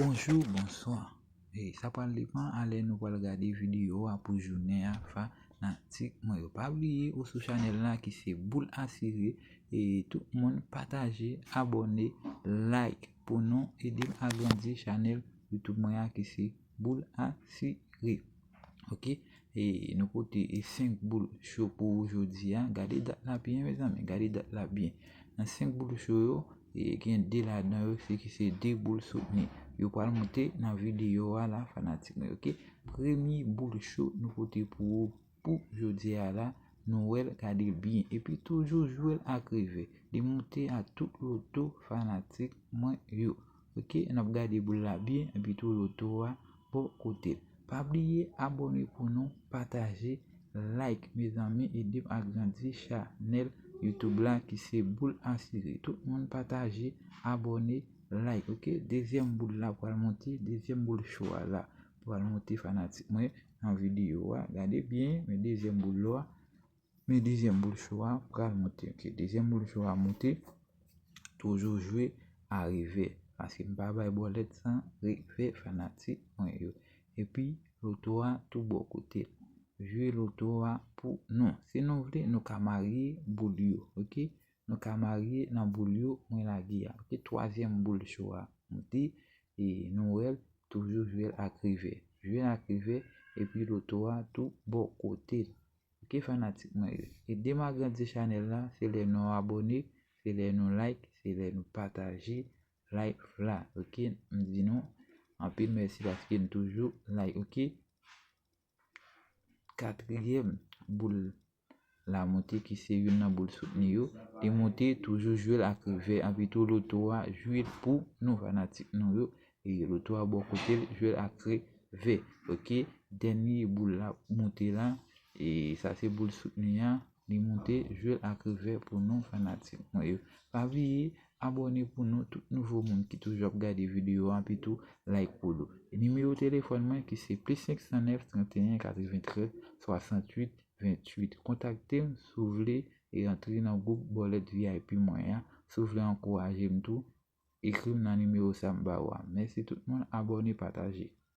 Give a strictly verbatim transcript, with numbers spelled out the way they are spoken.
Bonjou, bonswa. E sa pral depann a lè nou pral gade videyo a pou jounen an, fanatik mwen yo. Pa bliye ou sou chanèl la ki se Boul Asire. E tout moun pataje, abòne, like pou nou ede m agrandi chanèl YouTube mwen an ki se Boul Asire. Ok? E nou pote e senk boul cho pou ou jodi a. Gade dat la byen, mezanmi, gade dat la byen. Nan senk boul cho yo, e gen de ladan yo se ki se de boul soutni. Yo pral monte nan videyo a la, fanatik mwen, ok? Premye boul cho nou pote pou ou pou jodi a la, nou wè l, gade l byen. Epi toujou jwe l ak revè. Li monte a tout loto, fanatik mwen yo. Ok, n ap gade boul la byen, epi tou loto a bò kote l. Pa bliye abòne pou nou, pataje, like, mezanmi, ede m agrandi chanèl YouTube la ki se Boul Asire. Tout moun pataje, abòne, like, ok? Dezyèm boul la pral monte, dezyèm boul cho a la pral monte, fanatik mwen, nan videyo a. Gade byen, men dezyèm boul la, men dezyèm boul cho a pral monte, ok? Dezyèm boul cho a monte, toujou jwe a revè, paske m pa bay bòlèt san revè, fanatik mwen yo. Epi loto a tou bò kote l. Jwe loto a pou nou. Si nou vle, nou ka marye boul yo, ok? Nou ka marye nan boul yo mwen lage a, ok? Twazyèm boul cho a monte, e nou wè l, toujou jwe l ak revè. Jwe l ak revè, epi loto a tou bò kote l. Ok, fanatik mwen yo. Ede m agrandi chanèl la, se lè nou abòne, se lè nou like, se lè nou pataje live la. Ok, m di nou anpil mèsi paske n toujou like, ok? Katriyèm boul la monte ki se youn nan boul soutni yo. Li monte, toujou jwe l ak revè, epi tou loto a jwe l pou nou, fanatik nou yo. E loto a bò kote l, jwe l ak revè. Ok, dènye boul la monte la, e sa se boul soutni an, li monte, jwe l ak revè pou nou, fanatik mwen yo. Pa bliye abòne pou nou, tout nouvo moun ki toujou ap gade videyo a, epi tou like pou nou. Nimewo telefòn mwen ki se plis senk san nèf, trannteyen, katreventrèz, swasanntuit, venntuit. Kontakte m si w vle e antre nan gwoup bòlèt V I P mwen an. Si w vle ankouraje m tou, ekri m nan nimewo sa m ba w a. Mèsi tout moun, abòne, pataje.